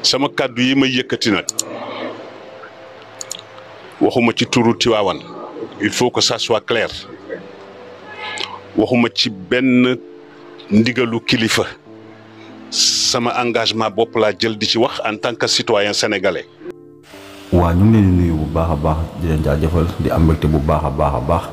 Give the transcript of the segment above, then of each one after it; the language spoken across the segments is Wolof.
sama kàddu yi may yëkkati nag waxuma ci turu Tiwaawan il faut que ça soit clair waxuma ci benn ndigalu kilifa sama engagement bopp laa jël di ci wax en tant que citoyen sénégalais. waa ñu ngi leen di nuyu bu baax a baax di leen jaajëfal di am mbégte bu baax a baax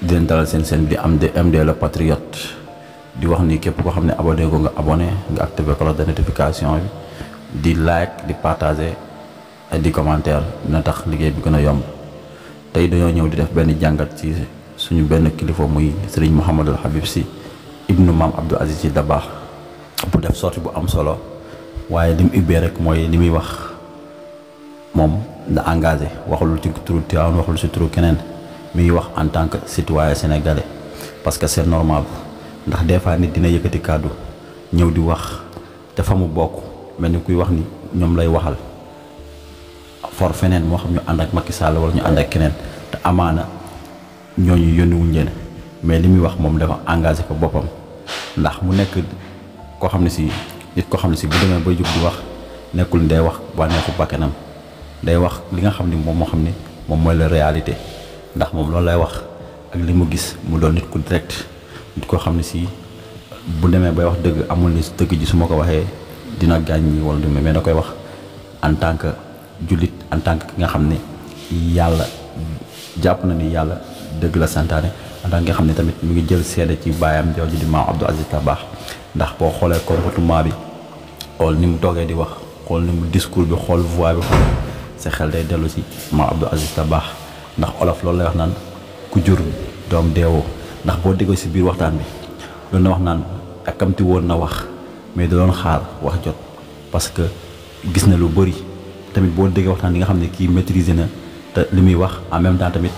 di leen dalal seen bi am MD le Patriote di wax ni képp koo xam ne abonné ko nga abonné nga activé cloche de notification bi di like di partager ak di commentaire dina tax liggéey bi gën a yomb tey dañoo ñëw di def benn jàngat ci suñu benn kilifa muy Serigne Mouhamadul Habib Sy ibnu Maam Abdou Aziz Sy Dabakh bu def sortie bu am solo waaye li mu ubbee rek mooy li muy wax moom na engagé waxul ci turu Tivaouane waxul ci turu keneen mi ngi wax en tant que citoyen sénégalais parce que c'est normal ndax des fois nit dina yëkkati kàddu ñëw di wax te fa mu bokk mel ni kuy wax ni ñoom lay waxal for feneen moo xam ñu ànd ak Macky Sall wala ñu ànd ak keneen te amaana ñooñu yónniwuñ leen mais li muy wax moom dafa engagé ko boppam ndax mu nekk koo xam ne si nit koo xam ne si bu demee bay jóg di wax nekkul day wax bànneexu bakkanam day wax li nga xam ni moom moo xam ni moom mooy la réalité ndax moom loolu lay wax ak li mu gis mu doon nit ku direct nit koo xam ne si bu demee bay wax dëgg amul ni dëgg ji su ma ko waxee dina gaañ ñi wala du mais da koy wax en tant que jullit en tant que ki nga xam ne yàlla jàpp na ni yàlla dëgg la santaane en tant que nga xam ne tamit mu ngi jël seede ci baayam jooju di Maam Abdou Aziz Dabakh ndax boo xoolee comportement bi xool ni mu toogee di wax xool ni mu discours bi xool voix bi xool sa xel day dellu si Maam Abdou Aziz Dabakh ndax olof loolu lay wax naan ku jur doom deewoo ndax boo déggoo si biir waxtaan bi doon na wax naan akkamti woon na wax mais da doon xaar wax jot parce que gis na lu bëri tamit boo déggee waxtaan di nga xam ne kii maîtriser na te li muy wax en même temps tamit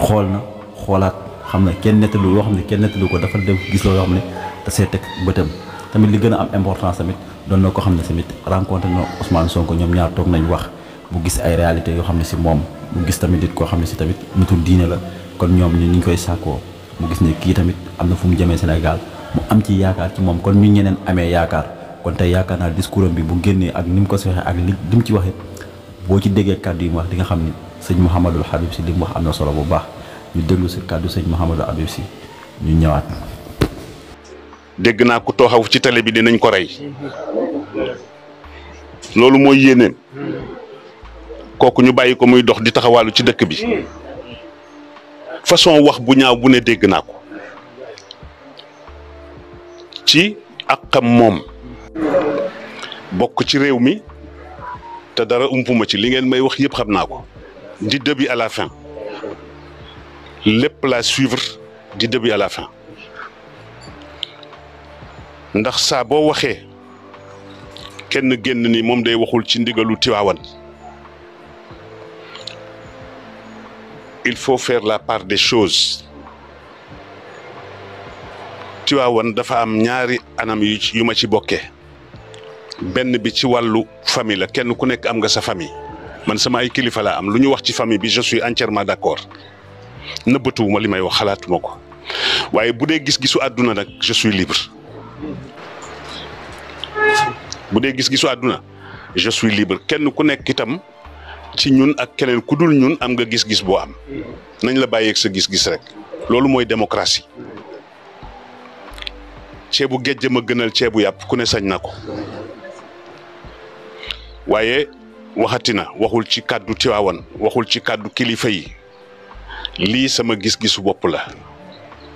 xool na xoolaat xam ne kenn nettalu loo xam ne kenn nettalu ko dafa dem gis loolu yoo xam ne da see teg bëtam tamit li gën a am importance tamit doon na ko xam ne tamit rencontré na Ousmane Sonko ñoom ñaar toog nañ wax mu gis ay réalité yoo xam ne si moom mu gis tamit nit koo xam ne si tamit nitul diine la kon ñoom ñu ngi koy sàkkoo mu gis ne kii tamit am na fu mu jëmee Sénégal mu am ci yaakaar ci moom kon ñu ñeneen amee yaakaar kon tey yaakaar naa discours am bi bu génnee ak ni mu ko si waxee ak li mu ci waxee boo ci déggee kàddu yi mu wax di nga xam ni sëñ Mouhamadul Habib Sy li mu wax am na solo bu baax ñu déglu si kàddu sëñ Mouhamadul Habib Sy ñu ñëwaat. dégg naa ku tooxaw ci télé bi dinañ ko rey loolu mooy yéeneem kooku ñu bàyyi ko muy dox di taxawaalu ci dëkk bi façon wax bu ñaaw bu ne dégg naa ko ci akam moom bokk ci réew mi te dara umpuma ci li ngeen may wax yëpp xam naa ko du début à la fin lépp la suivre du début à la fin ndax saa boo waxee kenn génn ni moom day waxul ci ndigalu Tiwaawan il faut faire la part des choses Tiwaawan dafa am ñaari anam yu ma ci bokkee benn bi ci wàllu famille la kenn ku nekk am nga sa famille man sama ay kilifa laa am lu ñu wax ci famille bi je suis entièrement d'accord nëbbatuwuma li may wax xalaatuma ko waaye bu dee gis-gisu àdduna nag je suis libre bu dee gis-gisu àdduna je suis libre kenn ku nekk itam ci ñun ak keneen ku dul ñun am nga gis-gis boo am nañ la bàyyeeg sa gis-gis rek loolu mooy démocratie ceebu géej ma gënal ceebu yàpp ku ne sañ na ko waaye waxati na waxul ci kàddu Tiwaawan waxul ci kàddu kilifa yi lii sama gis-gisu bopp la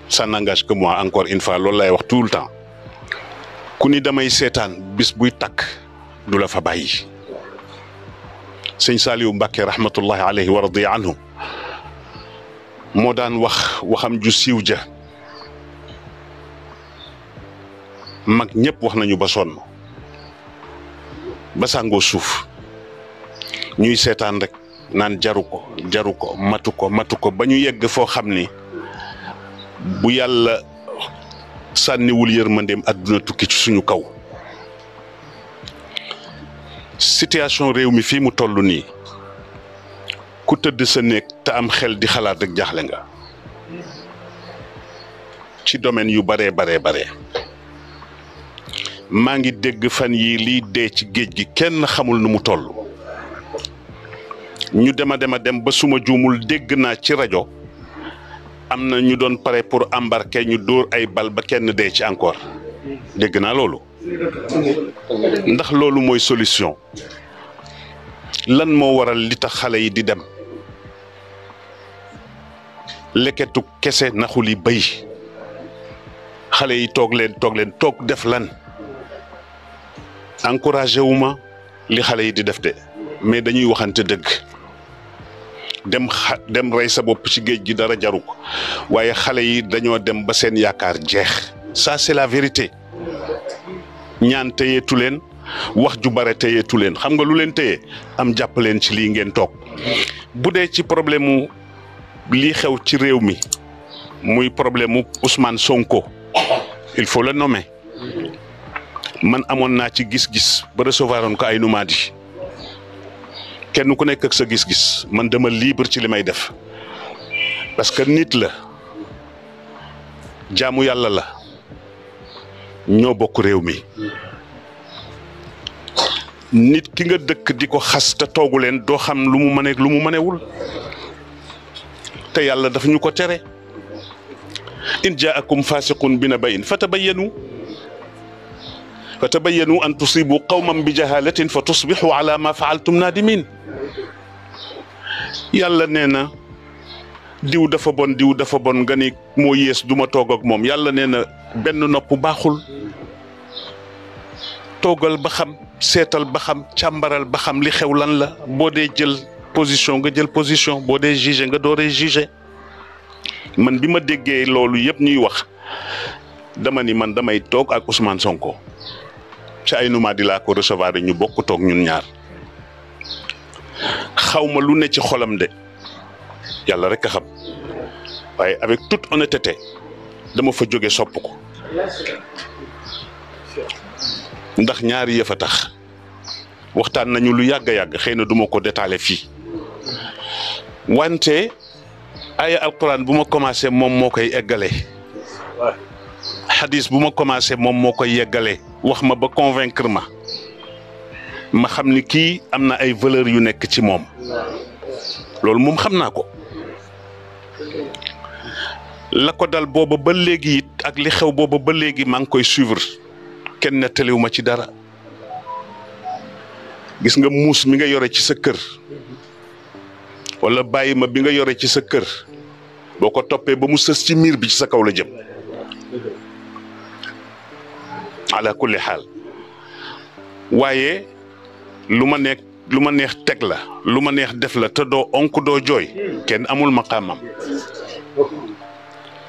ça n'engage que moi encore une fois loolu lay wax tout le temps ku ni damay seetaan bis buy takk du la fa bàyyi sëñ Saliou Mbacke rahmatullahi alayhi wa radiya anhu moo daan waxam ju siiw ja mag ñëpp wax nañu ba sonn ba sàngoo suuf ñuy seetaan rek naan jaru ko matu ko ba ñu yegg foo xam ni bu yàlla sànniwul yërmandeem àdduna tukki ci suñu kaw situation réew mi fii mu toll nii ku tëdd sa néeg te am xel di xalaat rek jaaxle nga ci domaine yu baree maa ngi dégg fan yi liy dee ci géej gi kenn xamul nu mu toll. ñu dem ba suma juumul dégg naa ci rajo am na ñu doon pare pour embarquer ñu dóor ay bal ba kenn dee ci encore dégg naa loolu. ndax loolu mooy solution lan moo waral li tax xale yi di dem leketu kese naxuli bay xale yi toog leen def lan encouragé wu ma li xale yi di def de mais dañuy waxante dëgg dem rey sa bopp ci géej gi dara jaru ko waaye xale yi dañoo dem ba seen yaakaar jeex ça c'est la vérité. ñaan téyeetu leen wax ju bare téyeetu leen xam nga lu leen téye am jàpp leen ci lii ngeen toog bu dee ci problème mu lii xew ci réew mi muy problème mu Ousmane Sonko il faut le nommer man amoon naa ci gis-gis ba recevoir oon ko ay numaadi kenn ku nekk ak sa gis-gis man dama libre ci li may def parce que nit la jaamu yàlla la. ñoo bokk réew mi nit ki nga dëkk di ko xas te toogu leen doo xam lu mu mën lu mu mënewul te yàlla dafa ñu ko tere in jaakum fasiqun bi naba'in fatabayyanu an tusibu qawman bi jahalatin fa tusbihu ala ma fa'altum nadimin yàlla nee na diw dafa bon nga ni moo yées duma toog ak moom yàlla nee na benn nopp baaxul toogal ba xam seetal ba xam càmbaral ba xam li xew lan la boo dee jël position nga jël position boo dee juger nga dooree juger man bi ma déggee loolu yëpp ñuy wax dama ni man damay toog ak Ousmane Sonko ci ay numaadi laa ko recevoir ñu bokk toog ñun ñaar xawma lu ne ci xolam de yàlla rek a xam waaye avec toute honnêteté dama fa jóge sopp ko ndax ñaari yëf a tax waxtaan nañu lu yàgg a yàgg xëy na duma ko détailler fii wante aya alquran bu ma commencé moom moo koy eggale hadis bu ma commencé moom moo koy yeggale wax ma ba convaincre ma xam ni kii am na ay valeurs yu nekk ci moom loolu moom xam naa ko la ko dal booba ba léegi it ak li xew booba ba léegi maa ngi koy suivre kenn nettaliwu ma ci dara gis nga muus mi nga yore ci sa kër wala bàyyi ma bi nga yore ci sa kër boo ko toppee ba mu sës ci miir bi ci sa kaw la jëm ala kulli xaal waaye lu ma neex teg la lu ma neex def la te doo onk doo jooy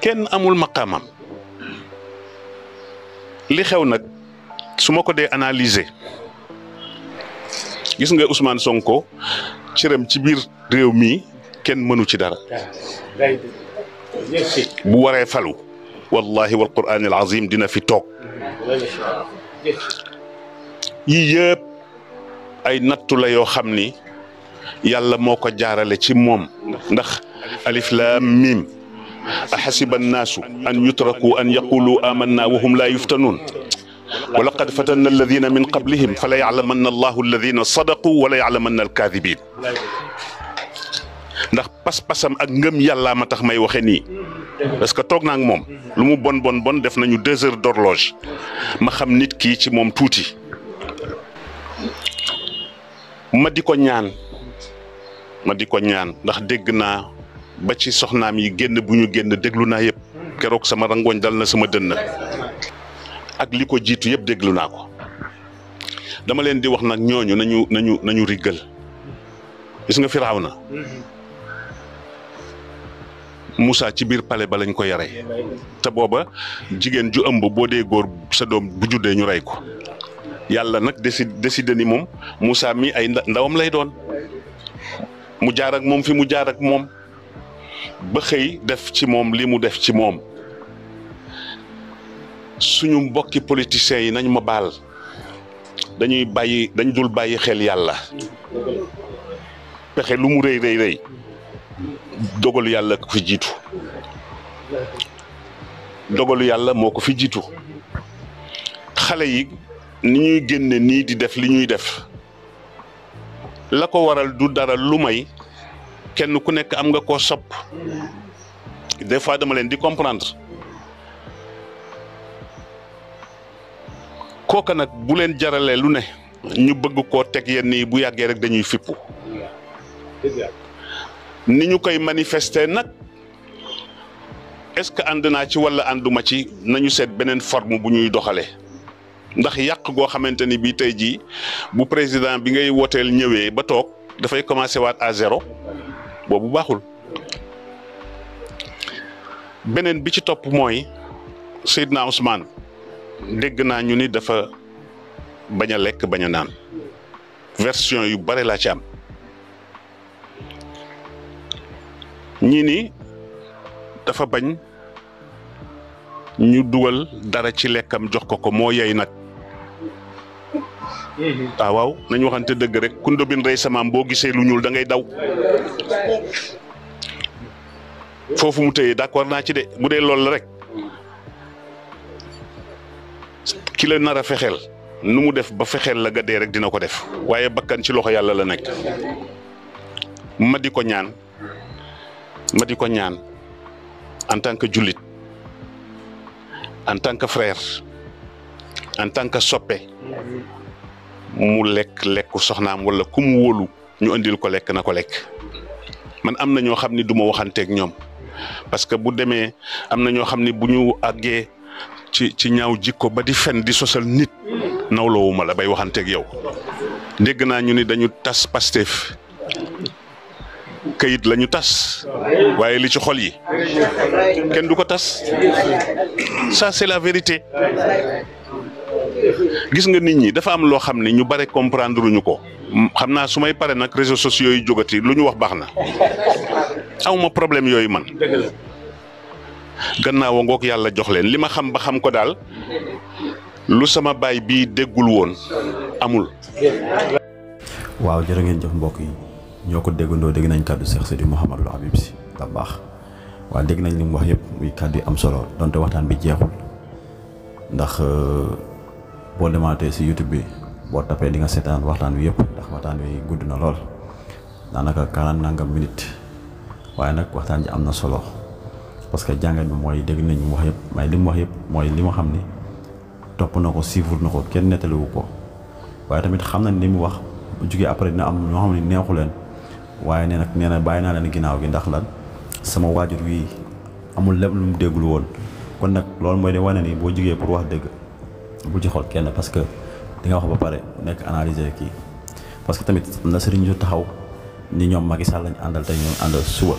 kenn amul maqaamam li xew nag su ma ko dee analyser gis nga Ousmane Sonko cëram ci biir réew mi kenn mënu ci dara bu waree falu wallahi wal qur'an al azim dina fi toog yii yëpp ay nattu la yoo xam ni yàlla moo ko jaarale ci moom ndax alif laam miim ahasiba annaasu an yutraku an yaqulu amanna wa hum laa yuftanuun wa laqad fatanna alladina min qablihim fa la ya'lamanna allahu alladina sadaqu wa la ya'lamanna alkaadibin ndax pas-pasam ak ngëm yàllaa ma tax may waxe nii parce que toog naa ak moom lu mu bon def nañu 2 heures d'horloge ma xam nit kii ci moom tuuti ma di ko ñaan ndax dégg naa ba ci soxnaam yi génn bu ñu génn déglu naa yëpp keroog sama rangoñ dal na sama dënn ak li ko jiitu yëpp déglu naa ko dama leen di wax nag ñooñu nañu riggal gis nga Firawna Moussa ci biir palais ba lañ ko yaree te booba jigéen ju ëmb boo dee góor sa doom bu juddee ñu rey ko yàlla nag décidé ni moom Moussa mi ay ndawam lay doon mu jaar ak moom fi mu jaar ak moom ba xëy def ci moom li mu def ci moom suñu mbokki politiciens yi nañ ma baal dañ dul bàyyi xel yàlla pexe lu mu rëy dogalu yàlla ko fi jiitu dogalu yàlla moo ko fi jiitu xale yi ni ñuy génne nii di def li ñuy def la ko waral du dara lu may kenn ku nekk am nga koo sopp des fois dama leen di comprendre kooka nag bu leen jaralee lu ne ñu bëgg koo teg yenn yi bu yàggee rek dañuy fippu ni ñu koy manifester nag est-ce que ànd naa ci walla ànduma ci nañu seet beneen forme bu ñuy doxalee ndax yàq goo xamante ni bii tey jii bu président bi ngay wooteel ñëwee ba toog dafay commencer waat à zéro boobu baaxul. beneen bi ci topp mooy Seydina Ousmane dégg naa ñu ni dafa bañ a lekk bañ a naan version yu bare laa ci am ñii ni dafa bañ ñu dugal dara ci lekkam jox ko moo yey nag waaw nañu waxante dëgg rek ku ndobin rey samaam boo gisee lu ñuul da ngay daw foofu mu tëye d'accord naa ci de bu dee loolu la rek ki la nar a fexeel nu mu def ba fexeel la ga dee rek dina ko def waaye bakkan ci loxo yàlla la nekk ma di ko ñaan en tant que jullit en tant que frère en tant que soppe mu lekku soxnaam wala ku mu wóolu ñu andil ko lekk na ko lekk man am na ñoo xam ni du ma waxanteeg ñoom parce que bu demee am na ñoo xam ni bu ñu àggee ci ñaaw jikko ba di fen di sosal nit nawloowuma la bay waxanteeg yow dégg naa ñu ni dañu tas Pastef kayit lañu tas waaye li ci xol yi kenn du ko tas ça c'est la vérité gis nga nit ñi dafa am loo xam ne ñu bare comprendre luñu ko xam naa su may pare nag réseaux sociaux yi jógati lu ñu wax baax na awma problème yooyu man gannaaw ngoog yàlla jox leen li ma xam ba xam ko daal lu sama baay bii déggul woon amul. waaw jërë ngeen jëf mbokk yi ñoo ko déggandoo dégg nañ kàddu Cheikh Seydi Mouhamadou Habib Sy Dabakh waaw dégg nañ li mu wax yëpp muy kàddu yi am solo donte waxtaan bi jeexul ndax boo demaatee si YouTube bi boo tapee di nga seetaan waxtaan wi yëpp ndax waxtaan wi gudd na lool daanaka 40 nangam minutes waaye nag waxtaan ji am na solo parce que jàngat bi mooy dégg nañ mu wax yëpp mais li mu wax yëpp mooy li ma xam ni topp na ko suivre na ko kenn nettaliwu ko waaye tamit xam nañ li mu wax bu jugee après dina am ñoo xam ne neexu leen waaye nee na bàyyi naa leen ginnaaw gi ndax lan sama waajur wi amul lépp lu mu déggul woon kon nag loolu mooy de wane ni boo jugee pour wax dëgg bu ci xool kenn parce que di nga wax ba pare nekk analyser kii parce que tamit am na sëriñ yu taxaw ni ñoom Macky Sall lañ àndal tey ñoom àndal suba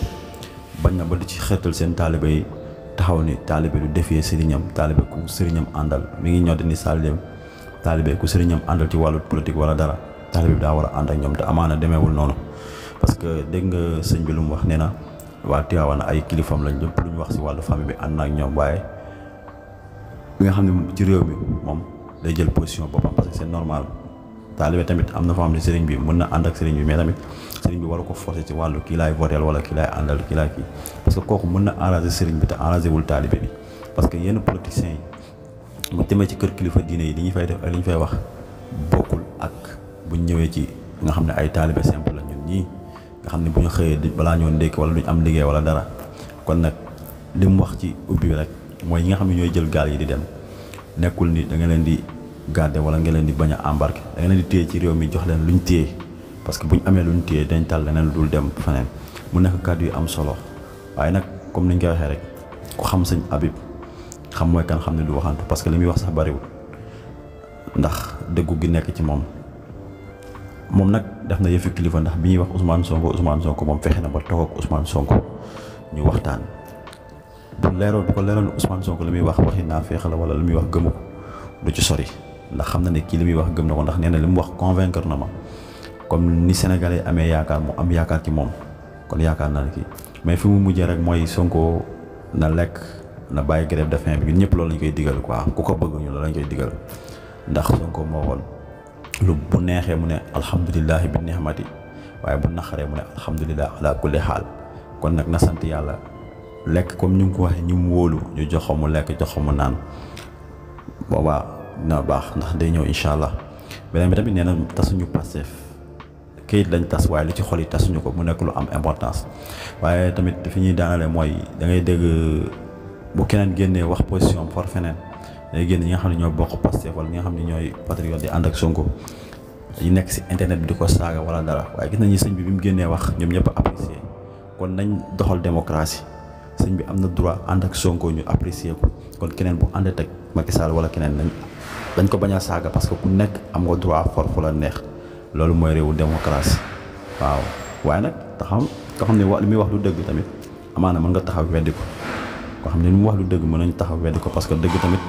bañ na ba di ci xeetal seen taalibe yi taxaw ni taalibe du defee sëriñam taalibe ku sëriñam àndal mi ngi ñoddi ni Sall taalibe ku sëriñam àndal ci wàllu politique wala dara taalibe bi daa war a ànd ak ñoom te amaana demeewul noonu parce que dégg nga sëñ bi lu mu wax nee na waa Tivaouane ay kilifam lañ lépp lu ñu wax si wàllu famille bi ànd na ak ñoom waaye bi nga xam ne ci réew mi moom day jël position boppam parce que c'est normal taalibe tamit am na foo xam ne sëriñ bi mën na ànd ak sëriñ bi mais tamit sëriñ bi waru ko forcer ci wàllu kii laay voteel wala kii laay àndal kii laay kii parce que kooku mën na arranger sëriñ bi te arranger wul taalibe bi parce que yenn politiciens yi bu demee ci kër kilifa diine yi li ñu fay def ak li ñu fay wax bokkul ak buñ ñëwee ci nga xam ne ay taalibe simple la ñun ñii nga xam ne bu ñu xëyee balaa ñoo ndékki wala duñ am liggéey wala dara kon nag li mu wax ci ubbi bi rek mooy ñi nga xam ne ñooy jël gaal yi di dem nekkul ni da nga leen di garder wala nga leen di bañ a embarquer da nga leen di téye ci réew mi jox leen luñ téye parce que buñ amee luñ téye dañ tal leneen lu dul dem feneen mu nekk kàddu yu am solo waaye nag comme niñ koy waxee rek ku xam sëñ Habib xam mooy kan xam ne du waxantu parce que li muy wax sax bariwul ndax dëggu gi nekk ci moom nag def na yëfi kilifa ndax bi ñuy wax Ousmane Sonko moom fexe na ba toog ak Ousmane Sonko ñu waxtaan bu ko leeroon Ousmane Sonko li muy wax waxi naa feex la wala li muy wax gëmu ko du ci sori ndax xam na ne kii li muy wax gëm na ko ndax nee na li mu wax convaincre na ma comme ni Sénégalais amee yaakaar mu am yaakaar ci moom kon yaakaar naa ne kii mais fi mu mujjee rek mooy Sonko na lekk na bàyyi grève de faim bi ñëpp loolu lañ koy digal quoi ku ko bëgg ñu loolu lañ koy digal ndax Sonko moo woon lu bu neexee mu ne alhamdulilahi bi nihmati waaye bu naqaree mu ne alhamdulilah ala kulli xaal kon nag na sant yàlla lekk comme ni nga ko waxee ñu mu wóolu ñu jox ko mu lekk jox ko mu naan boobaa dina baax ndax day ñëw incha allah beneen bi tamit nee na tasuñu Pastef këyit lañ tas waaye li ci xol yi tasuñu ko mu nekk lu am importance waaye tamit fi ñuy daanale mooy da ngay dégg bu keneen génnee wax position for feneen day génn ñi nga xam ne ñoo bokk Pastef wala ñi nga xam ne ñooy patriote di ànd ak Sonko yi nekk si internet bi di ko saaga wala dara waaye gis nañu sëñ bi mu génnee wax ñoom ñëpp apprécier kon nañ doxal démocratie sëñ bi am na droit ànd ak Sonko ñu apprécier ko kon keneen bu ànd ak Macky Sall wala keneen dañ ko bañ a saaga parce que ku nekk am nga droit for fu la neex loolu mooy réewu démocratie waaw waaye nag taxam koo xam ne li muy wax du dëgg tamit amaana mën nga taxaw weddi ko koo xam ne li mu wax du dëgg mën nañ taxaw weddi ko parce que dëgg tamit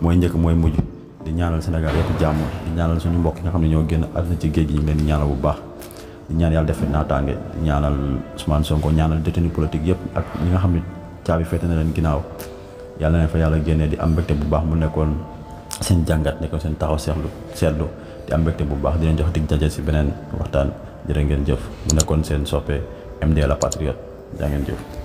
mooy njëkk mooy mujj di ñaanal Sénégal yëpp jàmm di ñaanal suñu mbokk yi nga xam ne ñoo génn àdduna ci géej gi ñu ngi leen di ñaanal bu baax di ñaan yàlla def naataange di ñaanal Ousmane Sonko ñaanal détenu politique yëpp ak ñi nga xam ne caabi féete na leen ginnaaw yàlla na leen fa yàlla génnee di am mbégte bu baax mu nekkoon seen jàngat nekkoon seen taxaw seetlu di am mbégte bu baax di leen jox dig daje si beneen waxtaan jërë ngeen jëf mu nekkoon seen soppe MD la Patriote jaa ngeen jëf